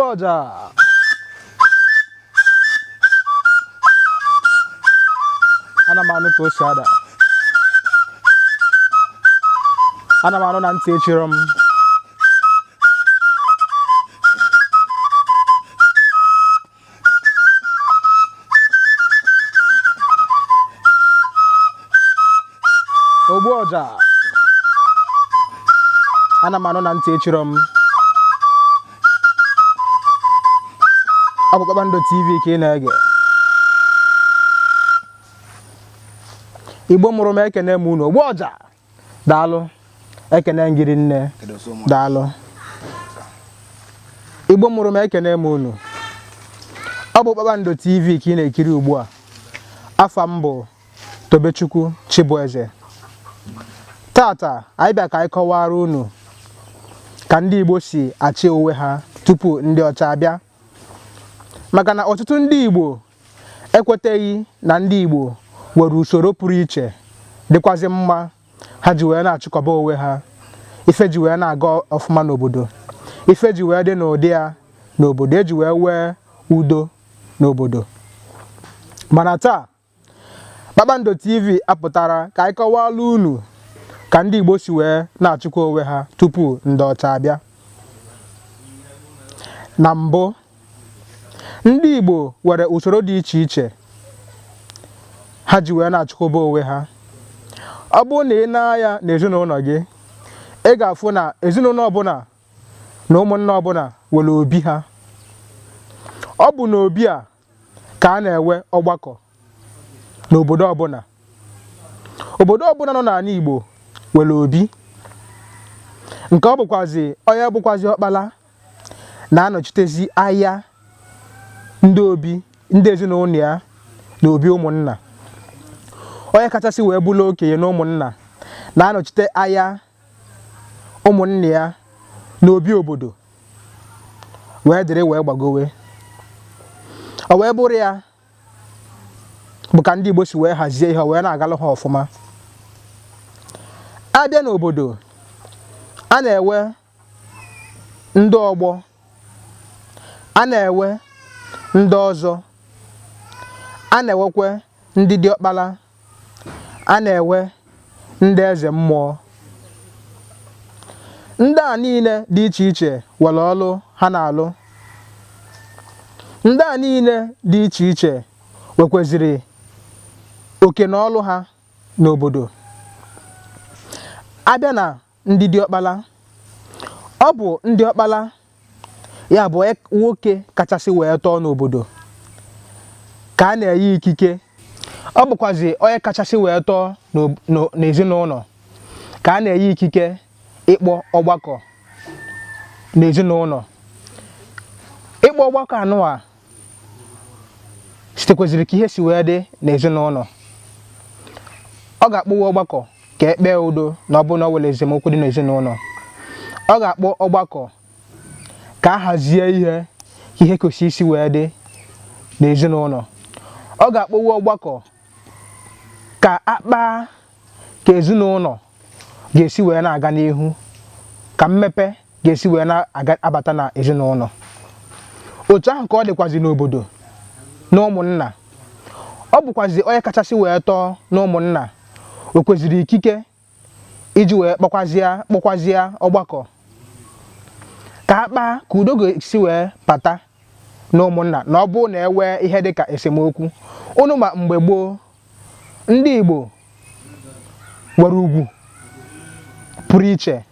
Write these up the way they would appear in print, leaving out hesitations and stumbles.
Ọja, ana m anụ ka o si ada. Ana m anụ na ntị echiro m. Ogbu ọja, ana m anụ na ntị echiro m. Ọ bụ Kpakpando TV ka ị na-ege. Igbo mụrụ m, ekene m unu. Ogbu ọja, daalụ, ekene m gị rinne, daalụ. Igbo mụrụ m, ekene m unu. Ọ bụ Kpakpando TV ka ị na-ekiri ugbu a. Afa m bụ Tobechukwu Chibueze. Tata anyị bịa ka anyị kọwara unu ka ndị Igbo si achị onwe ha tupu ndị ọcha abịa, maka na ọtụtụ ndị Igbo ekweteghị na ndị Igbo nwere usoro pụrụ iche dịkwazị mma ha ji wee na-achịkọba onwe ha, ife ji wee na-aga ọfụma n'obodo, ife ji wee dị n'ụdị ya n'obodo, eji wee nwee udo n'obodo. Mana taa Kpakpando TV apụtara ka anyị kọwalụ unu ka ndị Igbo si wee na-achịkwa onwe ha tupu ndị ọcha abịa. Na mbụ, ndị Igbo nwere usoro dị iche iche ha ji wee na-achịkwaba onwe ha. Ọ bụrụ na ị nee anya n'ezinụlọ gị, ị ga-afụ na ezinụlọ ọbụla na ụmụnna ọbụla nwere obi ha. Ọ bụ n'obi a ka a na-enwe ọgbakọ n'obodo ọbụla. Obodo ọbụla nọ n'ala Igbo nwere obi nke ọ bụkwazi onye bụkwazi ọkpala na-anọchitezi anya ndị obi, ndị ezinụlọ ya na obi ụmụnna. Onye kachasị wee bụrụ okenye na ụmụnna na-anọchite anya ụmụnna ya n'obi obodo, wee dịrị wee gbagowe. O wee bụrụ ya bụ ka ndị Igbo si wee hazie ihe, wee na-agalụ ha ọfụma. A bịa n'obodo, a na-enwe ndị ọgbọ, a na-enwe ndị ọzọ, a na-enwekwa ndị diọkpala, a na-enwe ndị eze mmụọ. Ndị a niile dị iche iche nwere ọlụ ha na-alụ. Ndị a niile dị iche iche nwekwaziri oke na ọlụ ha n'obodo. A bịa na ndị diọkpala, ọ bụ ndị ọkpala, ya bụ nwoke kachasị wee tọọ n'obodo, ka a na-enye ikike. Ọ bụkwazi onye kachasị wee tọọ n'ezinụlọ ka a na-enye ikike ịkpọ ọgbakọ n'ezinụlọ. Ịkpọ ọgbakọ anụwa sitekwaziri ka ihe si wee dị n'ezinụlọ. Ọ ga-akpọwa ọgbakọ ka e kpee udo na ọ bụrụ na ọ nwere esemokwu dị n'ezinụlọ. Ọ ga-akpọ ọgbakọ ka a hazie ihe ka ihe kwesịrị isi wee dị n'ezinụlọ. Ọ ga-akpọwa ọgbakọ ka a kpaa ka ezinụlọ ga-esi wee na-aga n'ihu, ka mmepe ga-esi wee na-abata na ezinụlọ. Otu ahụ ka ọ dịkwazi n'obodo na ụmụnna. Ọ bụkwazi onye kachasị wee tọọ na ụmụnna nwekwaziri ikike iji wee kpọkwazịa ọgbakọ ka a kpaa ka udo ga-esi wee bata na ụmụnna, na ọ bụrụ na e nwee ihe dịka esemokwu. Unu ma mgbe gboo ndị Igbo nwere ugwu pụrụ iche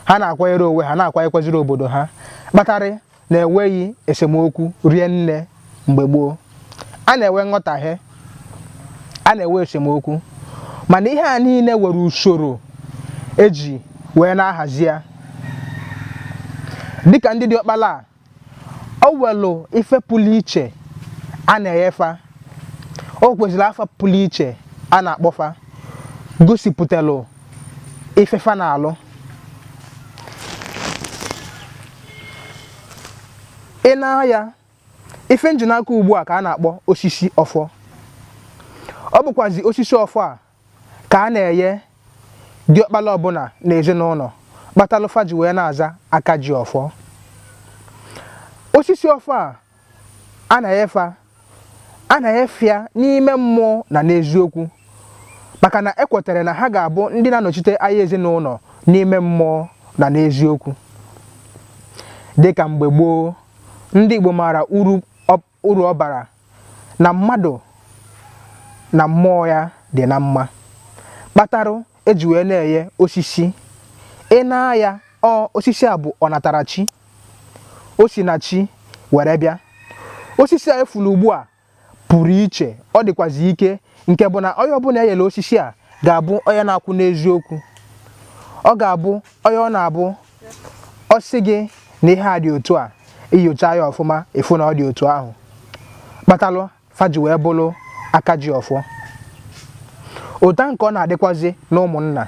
ha na-akwanyere onwe ha, na-akwanyekwaziri obodo ha, kpatara na enweghị esemokwu rie nne mgbe gboo. A na-enwe nghọtahie, a na-enwe esemokwu, mana ihe a niile nwere usoro eji wee na-ahazi ya. Dịka ndị diọkpala a, o nwelu ife pụrụ iche a na-enye fa, o kwesịrị afa pụrụ iche a na-akpọ fa gosipụtalụ ife fa na-alụ. Ị na-aya ife m ji n'aka ugbu a ka a na-akpọ osisi ọfọ. Ọ bụkwazi osisi ọfọ a ka a na-enye diọkpala ọbụla n'ezinụlọ, kpatalụ fa ji wee na-aza aka ji ọfọ. Osisi ọfọ a a na-enye fa, a na-enye fa ya n'ime mmụọ na n'eziokwu, maka na ekwetara na ha ga-abụ ndị na-anọchite anya ezinụlọ n'ime mmụọ na n'eziokwu. Dịka mgbe gboo, ndị Igbo maara uru ọ bara na mmadụ na mmụọ ya dị na mma, kpatarụ eji wee na-enye osisi. Ị na-aya ọ osisi a bụ ọnatarachi, o si na chi were bịa. Osisi a efulu ugbu a pụrụ iche, ọ dịkwazi ike, nke bụ na onye ọbụla enyere osisi a ga-abụ onye na-akwụ n'eziokwu. Ọ ga-abụ onye ọ na-abụ ọ sị gị na ihe a dị otu a, inyocha ya ọfụma, ịfụ na ọ dị otu ahụ, kpatalụ fa ji wee bụrụ aka ji ọfọ. Ụta nke ọ na-adịkwazi n'ụmụnna,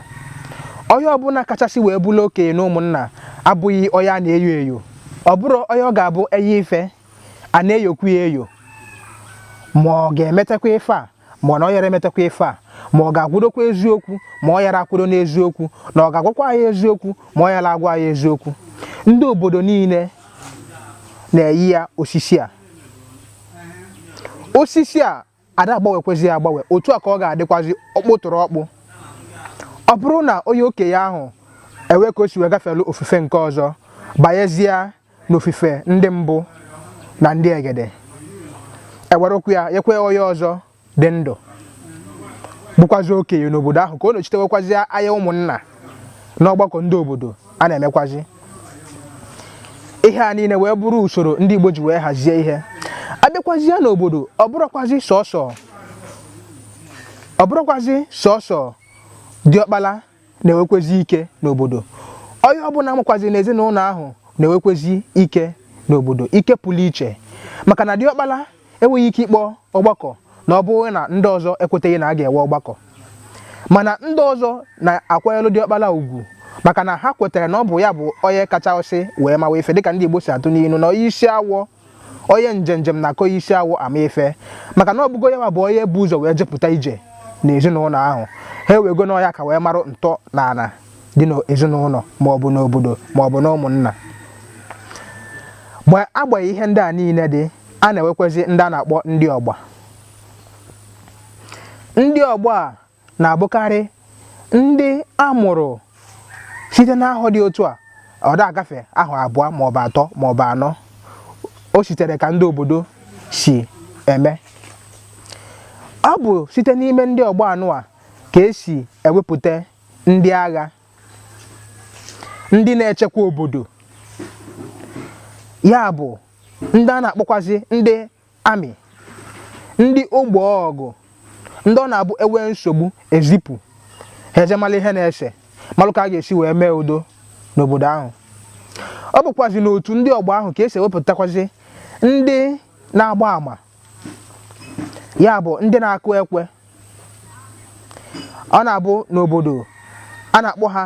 onye ọbụla kachasị wee bụrụ okenye n'ụmụnna abụghị onye a na-eyo eyo. Ọ bụrụ onye ọ ga-abụ enye ife a na-eyokwu ya eyo, ma ọ ga-emetakwa ife a, ma ọ na ọ yara emetakwa ife a, ma ọ ga-akwụdokwa eziokwu, ma ọ yara akwụdo n'eziokwu, na ọ ga-agwakwa anyị eziokwu, ma ọ yara agwa anyị eziokwu. Ndị obodo niile na-eyi ya osisi a. Osisi a ada agbanwekwezi agbanwe, otu a ka ọ ga-adịkwazi ọkpụ tụrụ ọkpụ. Ọ bụrụ na onye okenye ahụ enwe ka o si wee gafelu ofufe nke ọzọ, banyezie n'ofufe ndị mbụ na ndị egede, ewerekwu ya nyekwe onye ọzọ dị ndụ bụkwazi okenye n'obodo ahụ ka ọ nọchitewekwazi anya ụmụnna n'ọgbakọ ndị obodo a na-emekwazi. Ihe a niile wee bụrụ usoro ndị Igbo ji wee hazie ihe. Abịakwazie n'obodo, ọ bụrụkwazi sọsọ diọkpala na-enwekwezi ike n'obodo. Onye ọbụla makwazi n'ezinụlọ ahụ na-enwekwezi ike n'obodo, ike pụrụ iche, maka na diọkpala enweghị ike ịkpọ ọgbakọ na ọ bụrụ na ndị ọzọ ekweteghị na a ga-enwe ọgbakọ. Mana ndị ọzọ na-akwanyere diọkpala ugwu, maka na ha kwetara na ọ bụ ya bụ onye kachasị wee mawa ife, dịka ndị Igbo si atụ n'ilu na onye isi awọ, onye njem njem na-akọ isi awọ ama ife, maka na ọ bụgo ya bụ onye bụ ụzọ wee jepụta ije n'ezinụlọ ahụ. Ha ewego n'ọya ka wee marụ ntọ na ala dị n'ezinụlọ, maọbụ n'obodo, maọbụ n'ụmụnna. Mgbe agbanyeghị ihe ndị a niile dị, a na-enwekwazị ndị a na-akpọ ndị ọgba. Ndị ọgbọ a na-abụkarị ndị a mụrụ site n'ahọ dị otu a, ọ da agafe ahọ 2 maọbụ 3 maọbụ 4. O sitere ka ndị obodo si eme. Ọ bụ site n'ime ndị ọgbọ anụ a ka esi ewepụta ndị agha, ndị na-echekwa obodo, ya bụ ndị a na-akpọkwazi ndị amị, ndị ogbo ọgụ, ndị ọ na-abụ enwe nsogbu ezipụ ha eje mara ihe na-ese, malụ ka a ga-esi wee mee udo n'obodo ahụ. Ọ bụkwazi n'otu ndị ọgbọ ahụ ka esi ewepụtakwazi ndị na-agba àmà, ya bụ ndị na-akụ ekwe. Ọ na-abụ n'obodo a na-akpọ ha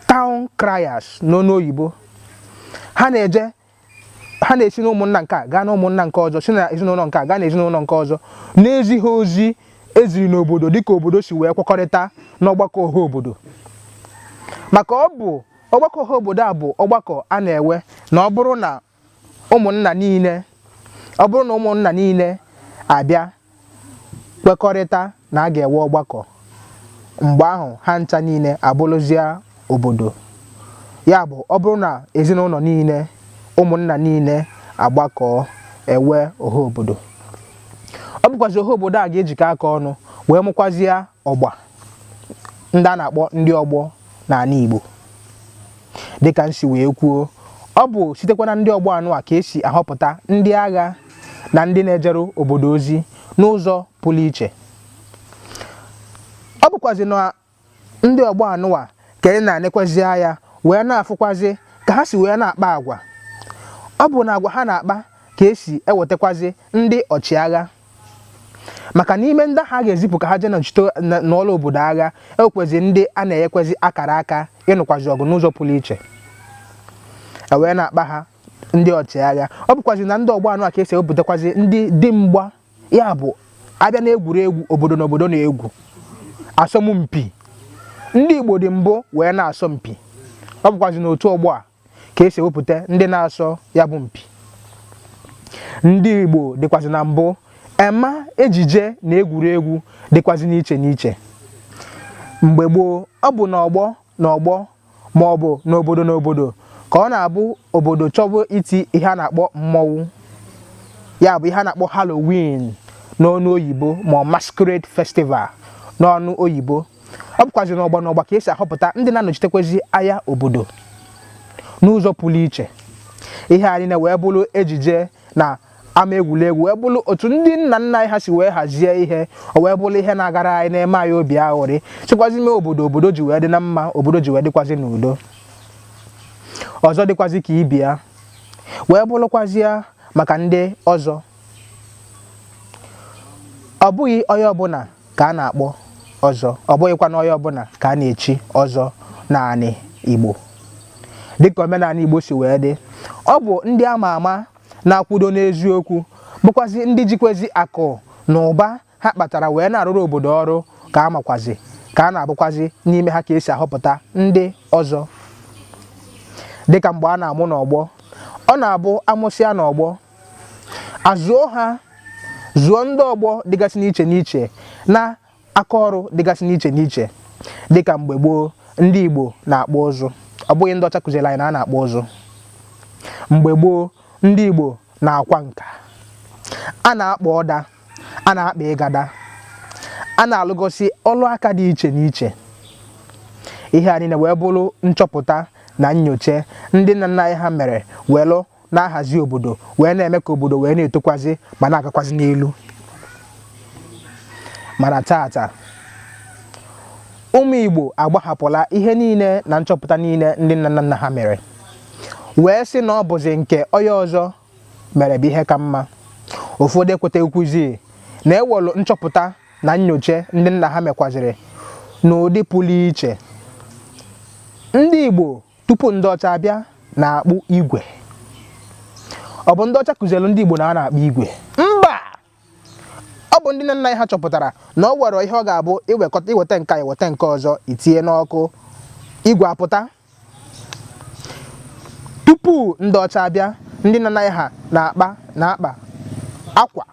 town criers n'ọnụ oyibo. Ha na-eje, ha na-esi n'ụmụnna nke a gaa n'ụmụnna nke ọzọ, si na ezinụlọ nke a gaa n'ezinụlọ nke ọzọ, na-ezighi ozi eziri n'obodo dịka obodo si wee kwekọrịta n'ọgbakọ ọha obodo. Maka ọ bụ ọgbakọ ọha obodo a bụ ọgbakọ a na-enwe na ọ bụrụ na ụmụnna niile, ọ bụrụ na ụmụnna niile abịa kwekọrịta na a ga-enwe ọgbakọ, mgbe ahụ ha ncha niile abụrụzie obodo. Ya bụ, ọ bụrụ na ezinụlọ niile, ụmụnna niile agbakọ enwe ọha obodo, ọ bụkwazi ọha obodo a ga-ejikọ aka ọnụ wee mụkwazie ọgba ndị a na-akpọ ndị ọgbọ n'ala Igbo. Dịka m si wee kwuo, ọ bụ sitekwa na ndị ọgbọ anụ a ka esi ahọpụta ndị agha na ndị na-ejeru obodo ozi n'ụzọ pụrụ iche. Ọ bụkwazi na ndị ọgbọ anụ a ka anyị na-anekwazi anya wee na-afụkwazi ka ha si wee na-akpa agwa. Ọ bụ na agwa ha na-akpa ka esi ewetakwazi ndị ọchịagha, maka n'ime ndị ha ga-ezipụ ka ha jee nọchite n'ọrụ obodo agha, ewekwezi ndị a na-enyekwezi akara aka ịnụkwazi ọgụ n'ụzọ pụrụ iche, e wee na-akpa ha ndị ọchịagha. Ọ bụkwazi na ndị ọgbọ anụ a ka esi ewepụtakwazi ndị dimgba, ya bụ abịa n'egwuregwu obodo na obodo na-egwu asọmpi. Ndị Igbo dị mbụ wee na-asọ mpi. Ọ bụkwazi n'otu ọgbọ a ka esi ewepụta ndị na-asọ ya bụ mpi. Ndị Igbo dịkwazị na mbụ ema ejije na egwuregwu dịkwazị n'iche n'iche. Mgbe gboo, ọ bụ n'ọgbọ n'ọgbọ ma ọ bụ n'obodo n'obodo ka ọ na-abụ obodo chọbụ iti ihe a na-akpọ mmọnwụ, ya bụ ihe a na-akpọ Halloween n'ọnụ oyibo ma ọ Masquerade Festival n'ọnụ oyibo. Ọ bụkwazi n'ọgbọ n'ọgbọ ka esi ahọpụta ndị na-anọchitekwezi anya obodo n'ụzọ pụrụ iche. Ihe a niile wee bụrụ ejije na ama egwuregwu, wee bụrụ otu ndị nna nna anyị ha si wee hazie ihe, o wee bụrụ ihe na-agara anyị, na-eme anyị obi aghụrị, sikwazi mee obodo obodo ji wee dị na mma, obodo ji wee dịkwazi n'udo. Ọzọ dịkwazi ka ibe ya wee bụrụkwazịa maka ndị ọzọ, ọ bụghị onye ọbụla ka a na-akpọ ọzọ, ọ bụghịkwa na onye ọbụla ka a na-echi ọzọ n'anị Igbo. Dịka omenala Igbo si wee dị, ọ bụ ndị ama ama na-akwudo n'eziokwu, bụkwazi ndị jikwezi akụ na ụba ha kpatara wee na-arụrụ obodo ọrụ ka a makwazi ka a na-abụkwazi n'ime ha ka esi ahọpụta ndị ọzọ. Dịka mgbe a na-amụ n'ọgbọ, ọ na-abụ amụsịa n'ọgbọ, azụọ ha, zụọ ndị ọgbọ dịgasị n'iche n'iche na aka ọrụ dịgasị n'iche n'iche. Dịka mgbe gboo, ndị Igbo na-akpụ ụzụ, ọ bụghị ndị ọcha kụziere anyị na a na-akpụ ụzụ. Mgbe gboo, ndị Igbo na-akwa nka, a na-akpa ọda, a na-akpa ịgada, a na-alụgosi ọlụ aka dị iche n'iche. Ihe a niile wee bụrụ nchọpụta na nyocha ndị nna nna anyị ha mere welụ na-ahazi obodo, wee na-eme ka obodo wee na-etokwazi ma na-agakwazi n'elu. Mana tata, ụmụ Igbo agbahapụla ihe niile na nchọpụta niile ndị nna nna ha mere, wee sị na ọ bụzi nke onye ọzọ mere bụ ihe ka mma. Ụfọdụ ekwetekwuzi na ewelu nchọpụta na nyocha ndị nna ha mekwaziri n'ụdị pụrụ iche. Ndị Igbo tupu ndị ọcha abịa na-akpụ igwe. Ọ bụ ndị ọcha kụziere ndị Igbo na a na-akpụ igwe? Mba, ọ bụ ndị nna nna anyị ha chọpụtara na ọ nwere ihe ọ ga-abụ iwekọta, iweta nke a, iweta nke ọzọ, itinye n'ọkụ, igwe apụta. Tupu ndị ọcha abịa, ndị nna nna anyị ha na-akpa akwa.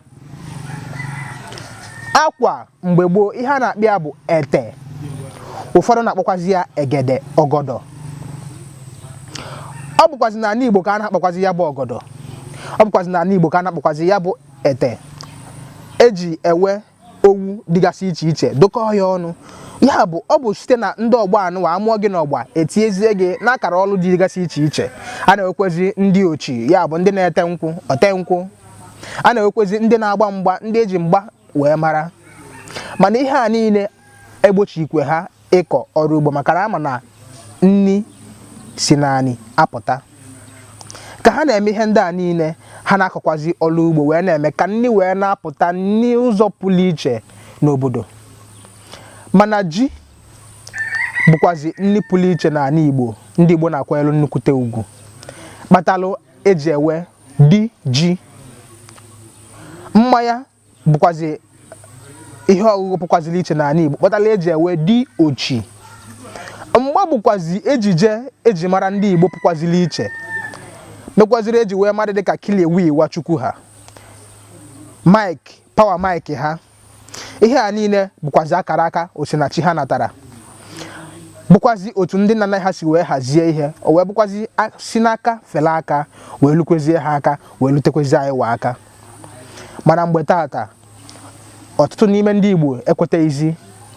Akwa mgbe gboo, ihe a na-akpọ ya bụ ete, ụfọdụ na-akpọkwazi ya egede, ọgọdọ. Ọ bụkwazi n'ala Igbo ka a na-akpakwazi ya bụ ọgọdọ, ọ bụkwazi n'ala Igbo ka a na-akpakwazi ya bụ ete eji ewe owu dịgasị iche iche, dokọọ ya ọnụ. Ya bụ, ọ bụ site na ndị ọgbọ anụwa amụọ gị n'ọgba, etinyezie gị n'akara ọlụ dịgasị iche iche. A na-enwekwezi ndị ochi, ya bụ ndị na-ete nkwụ, ote nkwụ. A na-enwekwezi ndị na-agba mgba, ndị eji mgba wee mara. Mana ihe a niile egbochikwe ha ịkọ ọrụ ugbo, maka na ama na nni si n'anị apụta. Ka ha na-eme ihe ndị a niile, ha na-akọkwazi ọrụ ugbo wee na-eme ka nni wee na-apụta n'ụzọ pụrụ iche n'obodo. Mana ji bụkwazi nni pụrụ iche n'ala Igbo, ndị Igbo na-akwanyere nnukwute ugwu, kpatalụ eji ewe di ji. Mmanya bụkwazi ihe ọṅụṅụ pụkwaziri iche n'ala Igbo, kpatara eji ewe di ochi. Mgba bụkwazi ejije eji mara ndị Igbo pụkwaziri iche, mekwaziri eji wee mmadụ dịka Kiliwi Nwachukwu ha, Mike Power Mike ha. Ihe a niile bụkwazi akara aka osinachi ha natara, bụkwazi otu ndị nna nna ha si wee hazie ihe, o wee bụkwazi si n'aka fele aka wee lukwezie ha aka, wee lutekwezie anyị wa aka. Mana mgbe tata, ọtụtụ n'ime ndị Igbo ekweteghịzi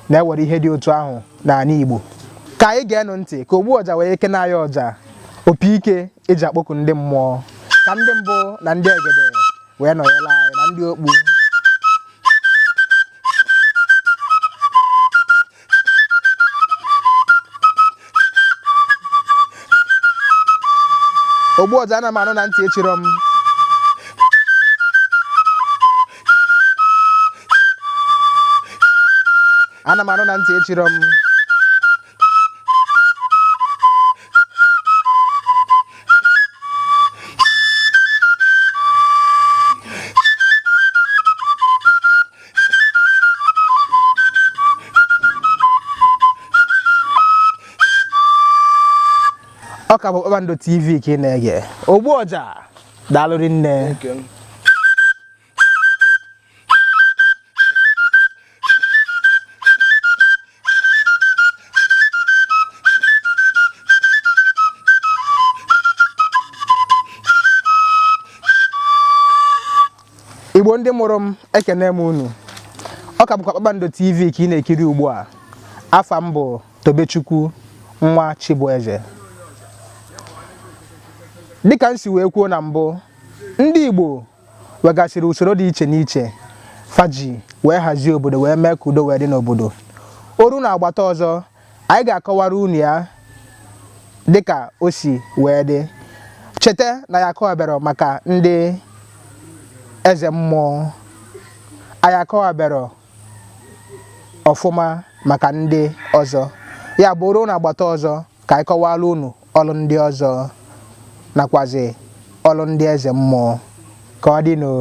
na ewere ihe dị otu ahụ n'ala Igbo. Ka anyị geenụ ntị ka ogbu ọja wee kene anyị ọja opi ike eji akpọku ndị mmụọ, ka ndị mbụ na ndị egede wee nọnyere anyị na ndị okpu. Ogbu ọja, ana m anụ na ntị echirọ m. Ana m anụ na ntị echirọ m. Ọ ka bụ Kpakpando TV ka ị na-ege. Ogbu ọja, daalụ rinne. Igbo ndị mụrụ m, ekene m unu. Ọ ka bụkwa Kpakpando TV ka ị na-ekiri ugbu a. Afa m bụ Tobechukwu nwa Chibueze. Dịka m si wee kwuo na mbụ, ndị Igbo nwegasịrị usoro dị iche n'iche fa ji wee hazie obodo wee mee ka udo wee dị n'obodo. O ru na agbata ọzọ, anyị ga-akọwara unu ya dịka o si wee dị. Cheta na ya akọwabero maka ndị eze mmụọ, anyị akọwabero ọfụma maka ndị ọzọ. Ya bụ, o ruo na agbata ọzọ ka anyị kọwara unu ọlụ ndị ọzọ nakwazi ọlụ ndị eze mmụọ. Ka ọ dị n'o.